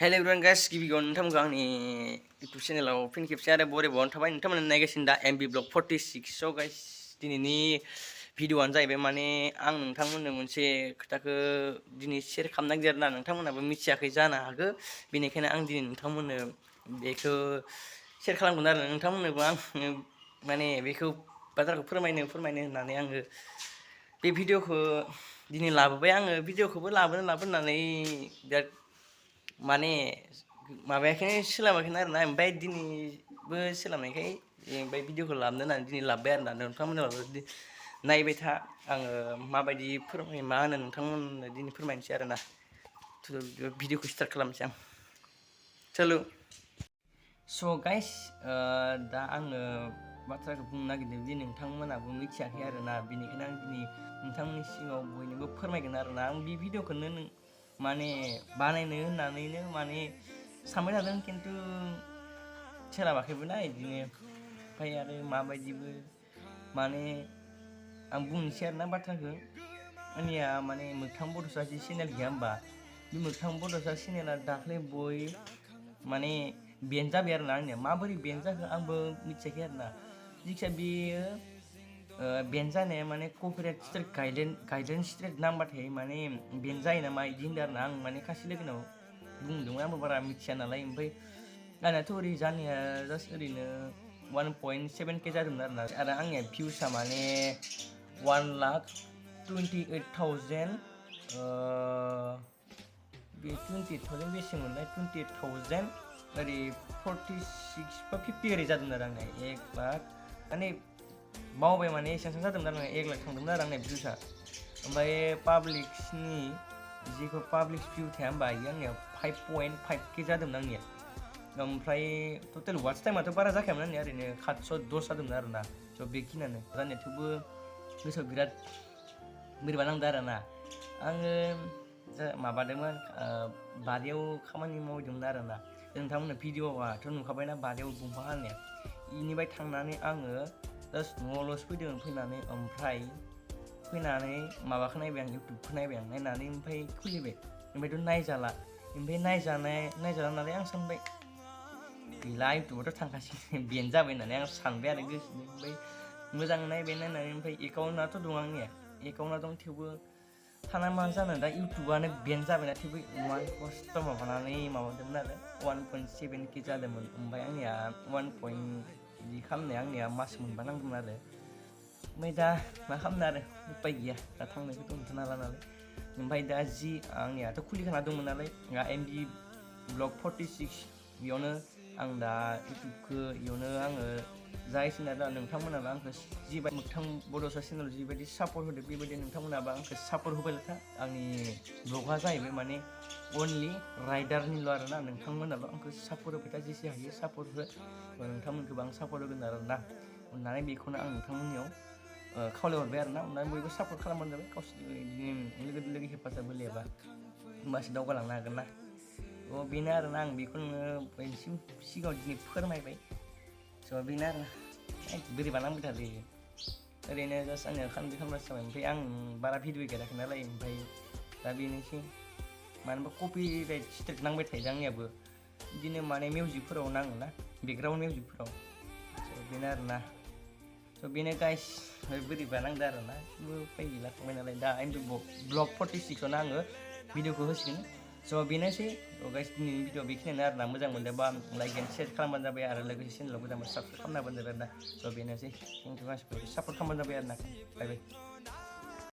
hello everyone guys गिबियाव नोंथांमोनखौ आंनि YouTube चेनेलाव फिन खेबसे आरो बरायबावनाय थाबाय नोंथांमोना नायगासिनो दा एमबी ब्लग 46 स' गाइस दिनैनि भिडिअ'आनो जाहैबाय माने आं नोंथांमोननो मोनसे खोथाखौ दिनै शेयार खालामनो नागिरदों आरोना नोंथांमोनाबो मिथियाखै जानो हागौ बेनिखायनो आं दिनै नोंथांमोननो बेखौ शेयार खालामगोन आरो नोंथांमोननोबो आं माने बेखौ बाथ्राखौ फोरमायनो होननानै आङो बे भिडिअ'खौ दिनै लाबोबाय आङो भिडिअ'खौबो लाबोनानै बिराद माने माबायाखैनो सोलाबाखैनो आरोना ओमफ्राय दिनैबो सोलाबनायखाय ओमफ्राय भिडिअ'खौ लाबोनो होननानै दिनै लाबोबाय आरोना नोंथांमोनाबो नायबाय था आङो माबायदि मा होनो नोंथांमोननो दिनै फोरमायनोसै आरोना भिडिअ'खौ स्टार्ट खालामनोसै आं चलो स' गाइस दा आङो बाथ्राखौ बुंनो नागिरदों दि नोंथांमोनाबो मिथियाखै आरोना बेनिखायनो आं दिनै नोंथांमोननि सिगाङाव बयनोबो फोरमायगोन आरोना आं बे भिडिअ'खौनो माने बानायनो होननानैनो माने सानबाय थादों खिन्थु सोलाबाखैबोना बिदिनो ओमफ्राय आरो माबायदिबो माने आं बुंनोसै आरोना बाथ्राखौ आंनिया माने मोगथां बड'सा जि चेनेल गैया होमबा बे मोगथां बड'सा चेनेला दाख्लै माने बेन जाबाय आरोना आंनिया माबोरै बेन जाखो आंबो मिथियाखै आरोना जिखिया बेयो बेन जानाया माने कपिराइट स्ट्राइक गाइडलाइन स्ट्राइक नांबाथाय माने बेन जायो नामा बिदि होनदों आरोना आं माने खासे लोगोनाव बुंदोंमोन आंबो बारा मिथिया नालाय ओमफ्राय आंनाथ' ओरै जानाया जास्ट ओरैनो 1.7K जादोंमोन आरोना आरो आंनिया भिउसआ माने 1,28,000 बे 28,000 बेसे मोनलाय 28,000 ओरै 46 बा 50 ओरै जादोंमोन आरो आंनिया 1 लाख माने बावबाय माने एसेबां जादोंमोन आरो 1 लाख थांदोंमोन आरो आंनिया भिउसआ ओमफ्राय पाब्लिक्सनि जिखौ पाब्लिक भिउ थाया होमबा इयो आंनिया 5.5K जादोंमोन आंनिया ओमफ्राय टटेल वाच टाइमाथ' बारा जाखायामोन आंनिया ओरैनो 710 जादोंमोन आरोना स' बेखिनियानो जानाया थेवबो गोसोआव बिराद बोरैबा नांदों आरोना आङो माबादोंमोन बारियाव खामानि मावदोंमोन आरोना नोंथांमोननो भिडिअ'आथ' नुखाबायना बारियाव दंफां हानाया इनिफ्राय थांनानै आङो जास्ट न'आवल'सो फैदों फैनानै ओमफ्राय माबाखौ नायबाय आं इउटुबखौ नायबाय आं नायनानै ओमफ्राय खुलिबाय ओमफ्रायथ' नायजाला ओमफ्राय नायजाला नालाय आं सानबाय गैला इउटुबावथ' थांखासिगोन बेन जाबाय होननानै आं सानबाय आरो गोसोनि ओमफ्राय मोजां नायबाय नायनानै ओमफ्राय एकाउन्टआथ' दं आंनिया एकाउन्टआ दं थेवबो थाना मा जानो दा इउटुबानो बेन जाबायना थेवबो इमान खस्थ' माबानानै माबादोंमोन आरो 1.7K जादोंमोन ओमफ्राय आंनिया 1 बिदि खालामनाया आंनिया मास मोनबा नांदोंमोन आरो ओमफ्राय दा मा खालामनो आरो उपाय गैया दा थांनायखौथ' हमथानो हाला नालाय ओमफ्राय दा जि आंनियाथ' खुलिखाना दंमोन नालाय एमबी ब्लग 46 बेयावनो आं दा इउटुबखौ इयावनो आङो जागायसिनो आरो नोंथांमोनाबो आंखौ जिबायदि मोगथां बड'सा चेनेल जिबायदि सापर्ट होदो बेबायदि नोंथांमोनाबो आंखौ सापर्ट होबाय था आंनि ब्लगा जाहैबाय माने अनलि राइडारनिल' आरोना नोंथांमोनाबो आंखौ सापर्ट होबाय था जेसे हायो सापर्ट हो नोंथांमोनखौबो आं सापर्ट होगोन आरोना अननानै बेखौनो आं नोंथांमोननियाव खावलायहरबाय आरोना अननानै बयबो सापर्ट खालामबानो जाबाय गावसोरनि बिदिनो लोगो हेफाजाब होलायाबा होमबासो दावगालांनो हागोन ना बेनो आरोना आं बेखौ नोङो बयनिसिम सिगाङाव दिनै फोरमायबाय स' बेनो आरो बोरैबा नांबाय थादों ओरैनो जास्ट आङो खालामसो जाबाय ओमफ्राय आं बारा भिडिअ गाराखै नालाय ओमफ्राय दा बेनोसै मानो होनबा कपिराइट स्ट्राइक नांबाय थायो आंनियाबो बिदिनो माने मिउजिकफोराव नाङोना बेकग्राउन्ड मिउजिकफोराव स' बेनो आरोना स' बेनो गाइस बोरैबा नांदों आरोना उपाय गैला थांबाय नालाय दा एमबी ब्लग 46आवनो आङो भिडिअखौ होसिगोन स' बेनोसै गाइस दिनैनि भिडिअ बेखिनियानो आरोना मोजां मोनदोंबा लाइक एन्ड शेयार खालामबानो जाबाय आरो लोगोसे चेनेलाव मोजां साबसक्राइब खालामना होबानो जाबाय आरोना स' बेनोसै थेंक इउ मानसिफोर सापर्ट खालामबानो जाबाय आरोना बाय बाय